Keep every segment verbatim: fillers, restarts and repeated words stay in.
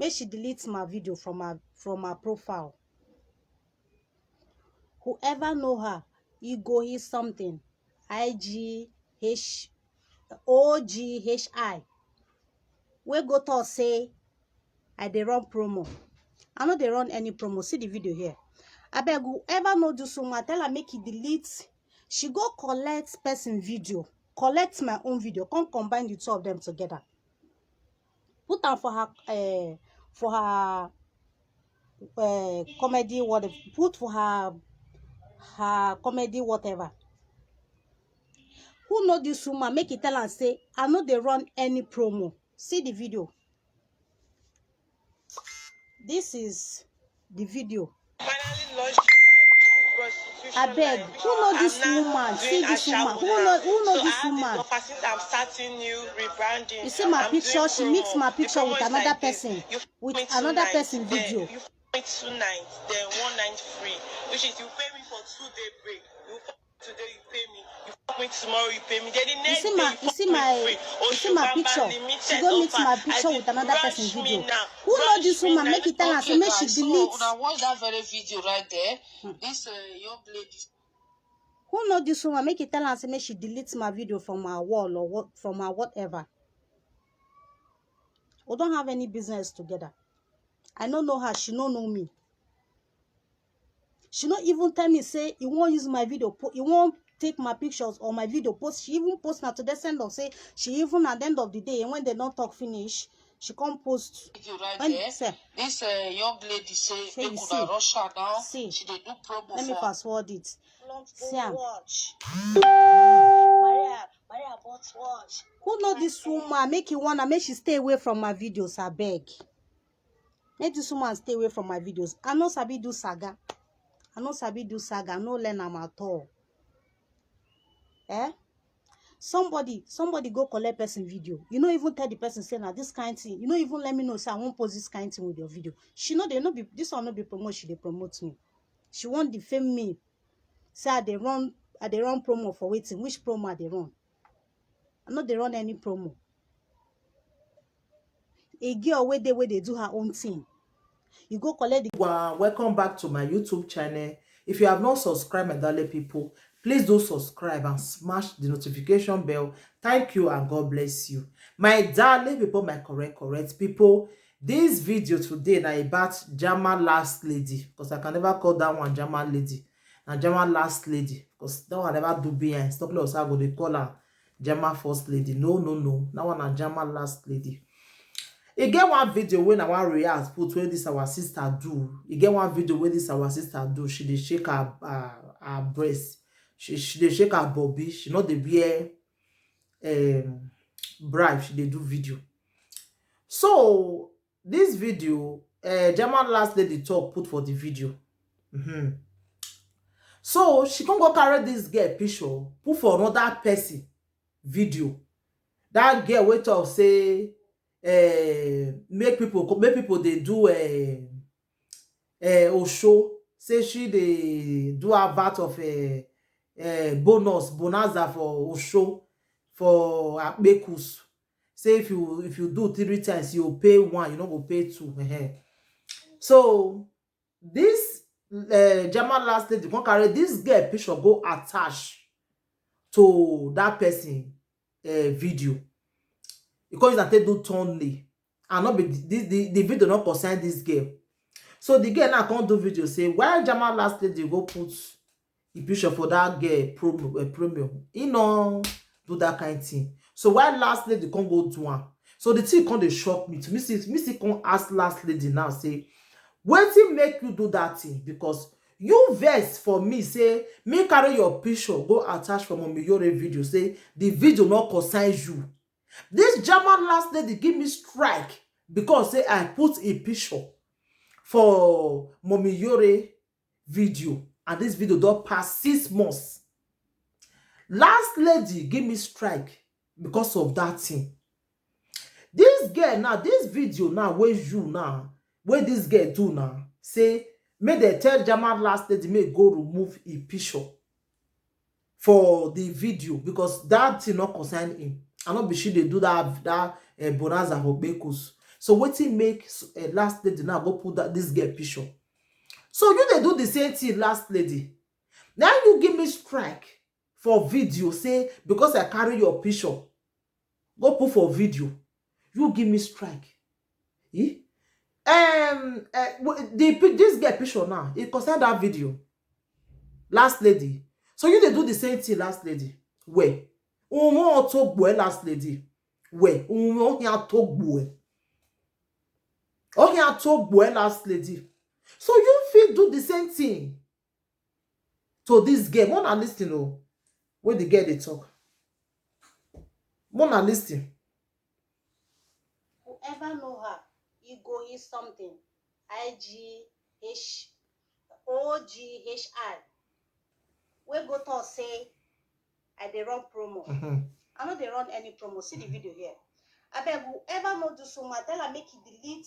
Make she delete my video from her from her profile. Whoever know her, e go hear something. I G H O G H I. Wey go talk say I dey run promo. I no dey run any promo. See the video here. Abeg, whoever know this woman, tell her make e delete. She go collect person video, collect my own video, come combine the two of them together. Put am for her uh, for her uh, comedy whatever. Put for her her comedy whatever. Who know this woman? Make e tell am say I no dey run any promo. See the video. This is the video. Finally launched my prostitution Abeg, line. Who know this I'm now woman? See doing this woman. Who know who know So this I have woman? This opportunity. I'm starting new rebranding. You see my I'm picture? Doing She mix promo. My The picture promo with is another like this. Person. You fuck With me another tonight, person then video. You fuck me tonight, then one night free. Which is you pay me for two day break. You fuck me today, you pay me. You fuck me tomorrow, you pay me. Then the You next see day my you you fuck see me my you see free. my Oshobamba picture. She limited go mix offer. My I picture say with another rush person me video. Now. Who know Rush this me woman? Now. Make e tell am say Okay, make she guys, so delete. Una watch that very video right there. Hmm. This uh, young lady. Who know this woman? Make e tell am say make she delete my video from her wall or what from her whatever. We don't have any business together. I no know her. She no know me. She no even tell me say e wan use my video. Po- e wan take my pictures or my video post. She even post na to the send of say she even at the end of the day when they don talk finish, she come post. Video right When there. Sir, This uh, young lady say Shey make you una see? Rush her down. See. She dey do promo Let me for fast forward it. Launch See am. Watch. Maria, Maria bought watch. Who know this woman? Make e wanna make she stay away from my videos. I beg. Make this woman stay away from my videos. I no sabi do saga. I no sabi do saga. I no learn am at all. Eh? Somebody, somebody go collect person video. You no even tell the person say na this kind thing. You no even let me know say I wan post this kind thing with your video. She no dey no be this one no be promote. She dey promote me. She wan defame me. Say I dey run, I dey run promo for wetin? Which promo I dey run? I no dey run any promo. A girl wey dey wey dey do her own thing. You go collect the Wow, welcome back to my YouTube channel. If you have not subscribed, my darling people, please do subscribe and smash the notification bell. Thank you and God bless you. My darling people, my correct, correct people, this video today na about Jama last lady, because I can never call that one Jama lady. Na Jama last lady, because that one never do behind. Stop us, I go dey call her Jama first lady. No, no, no. That one na Jama last lady. E get one video wey na one react put wey this our sister do. E get one video wey this our sister do. She dey shake her her, her breast. She she dey shake her bobby. She no dey wear um bra if she dey do video. So this video, uh, German last lady talk put for the video. Mhm. So she come go carry this girl picture, put for another person video. That girl wey talk say uh, make people co- make people dey do uh, uh, osho, say she dey do advert of uh, uh, bonus bonanza for osho for akpekus. Say if you if you do three times, you pay one, you no go pay two. Ehen. So this uh, German last lady come carry this girl picture go attach to that person uh, video. Because na take do thumbnail, and no be the, the, the video no concern this girl. So the girl now come do video say why German last lady go put the picture for that girl promo uh, premium. He no do that kind thing. So why last lady come go do am? So the thing come dey shock me. To me see me see come ask last lady now say wetin make you do that thing? Because you vex for me say me carry your picture go attach for Mommy Yore video, say the video no concern you. This German last lady give me strike because say I put a picture for Mommy Yore video, and this video don pass six months. Last lady give me strike because of that thing. This girl now, this video now, where you now, where this girl do now, say make they tell German last lady make go remove a picture for the video because that thing not concern him. I not be she they do that that uh, bonanza for Bekus. So wetin make uh, last lady now go put that this girl picture? So you dey do the same thing, last lady. Now you give me strike for video, say because I carry your picture, go put for video. You give me strike. Eh? Um, uh, the this girl picture now, it concern that video. Last lady. So you dey do the same thing, last lady. Where? Umo to gbo last lady. Where? Umo ya to gbo. Okay, I to gbo last lady. So you feel do the same thing to this girl. Mona listen, oh, when the girl they talk. Mona listen. Whoever know her, he go is something. I G H O G H I. We go to say I dey run promo. Mm-hmm. I know they run any promo. See the video here. I beg whoever know this woman, tell her make he delete.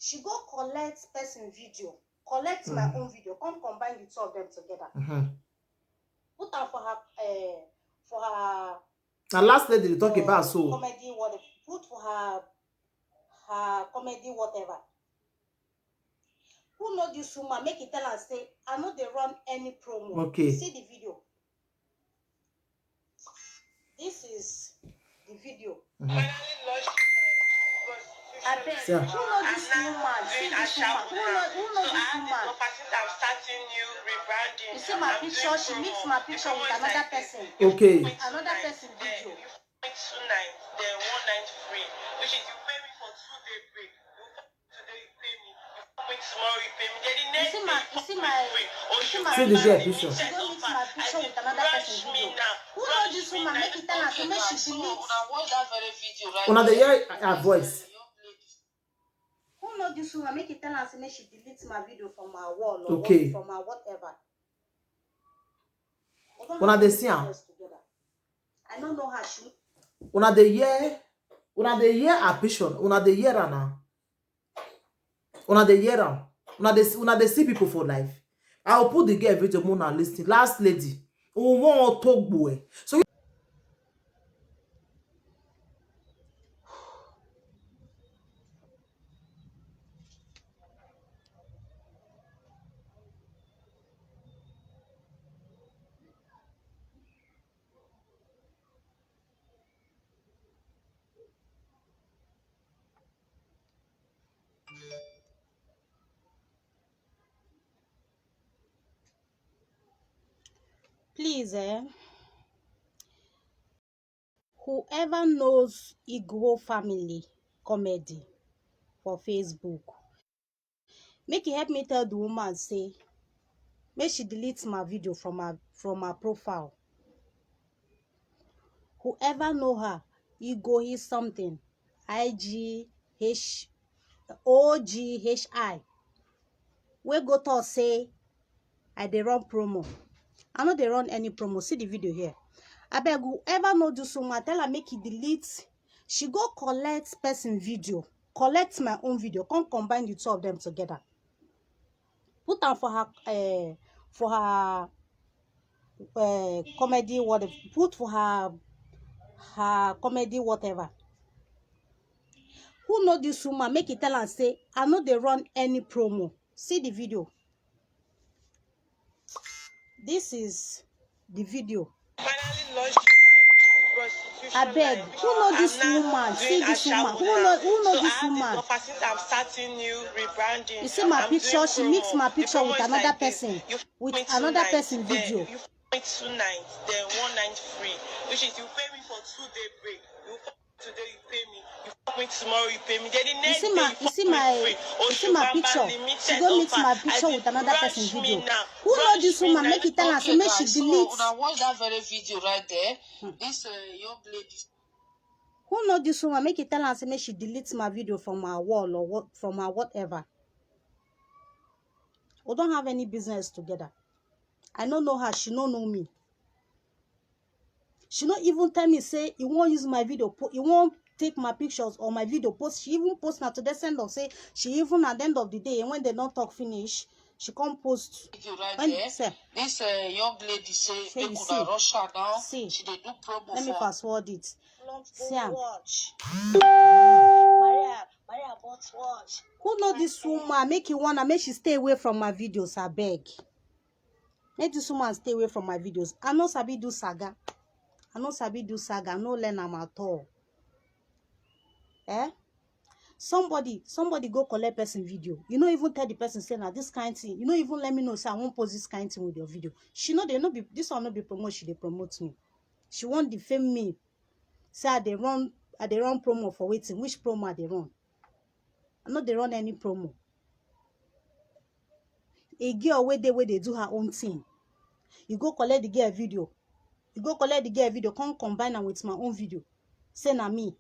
She go collect person video, collect mm-hmm. my own video, come combine the two of them together. Mm-hmm. Put her for her uh, for her. And last lady they talk uh, about so comedy what put for her her comedy whatever. Who know this woman? Make it tell her say I know they run any promo. Okay. See the video. This is the video. Mm-hmm. I beg, yeah. Who know this woman? See this woman. Who know, who know this woman? You see my picture, she mix my picture with another person. Okay. Another person video. Two nights, then one night free, which is you pay me for two day break. You see my, you see my, you see my. See the girl picture. She go mix my picture with another person video. Who know this woman? Make it tell her say make she delete. Una dey hear her voice. Who know this woman? Make it tell her say make she delete my video from her wall or okay. From her whatever. Una dey see am. I don't know how she. Una dey hear, una dey hear her picture. Una dey hear her now. Una dey hear am. Una dey una dey see people for life. I will put the girl video more now listen. Last lady. Umo to gbo. So Please, eh, whoever knows Igbo family comedy for Facebook, make e help me tell the woman say make she delete my video from her from her profile. Whoever know her, Igbo is something. I G H O G H I. We go talk say I dey run promo. I no dey run any promo. See the video here. I beg whoever know this woman, tell her make e delete. She go collect person video, collect my own video, come combine the two of them together. Put am for her uh, for her uh, comedy what put for her her comedy whatever. Who know this woman? Make it tell and say I know they run any promo. See the video. This is the video. I beg, who know this woman? See this woman. Who know who know this woman? You see my picture, she mix my picture with another person, with another person video. Two nights, then one night free, which is you pay me for two day break. You come today, you pay me. You fuck me tomorrow, you pay me. Then the next you see my, day, you, you see my, you see my picture. She go mix my picture with another person video. Who know this woman? Make it tell her say make she delete. Una watch that very video right there. Hmm. This uh, young lady. Who know this woman? Make it tell her say make she delete my video from her wall or what from her whatever. We don't have any business together. I don't know her. She don't know me. She no even tell me say he won't use my video. He won't take my pictures or my video post. She even post now to the send of say she even at the end of the day when they don't talk finish, she come post. Video right when, there. Sir, this uh, young lady say they could rush her down. See, she they do promo. Let me fast forward it. See am. Maria. Who know this woman? Make you wanna make she stay away from my videos, I beg. Make this woman stay away from my videos. I no sabi do saga. I no sabi do saga. I no learn am at all. Eh? Somebody, somebody go collect person video. You no even tell the person say na this kind thing. You no even let me know say I wan post this kind thing with your video. She no dey no be this one no be promote. She dey promote me. She wan defame me. Say I dey run, I dey run promo for wetin? Which promo I dey run? I no dey run any promo. A girl wey dey wey dey do her own thing. You go collect the girl video. You go collect the girl video, come combine am with my own video. Say na me.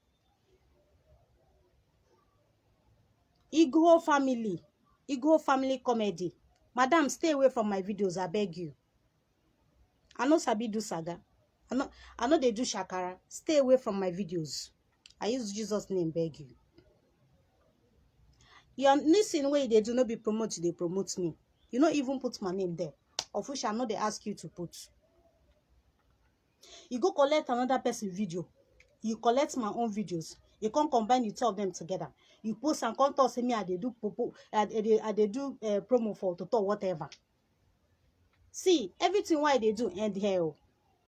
Igho family, Igho family comedy. Madam, stay away from my videos, I beg you. I no sabi do saga. I no, I no dey do shakara. Stay away from my videos. I use Jesus name beg you. Your listen wey you dey do no be promote you dey promote me. You no even put my name there. Of which I no dey ask you to put. You go collect another person video. You collect my own videos. You come combine the two of them together. You post and come talk say me I dey do popo, I dey, I dey do uh, promo for Toto whatever. See, everything wey I dey do end here. Oh.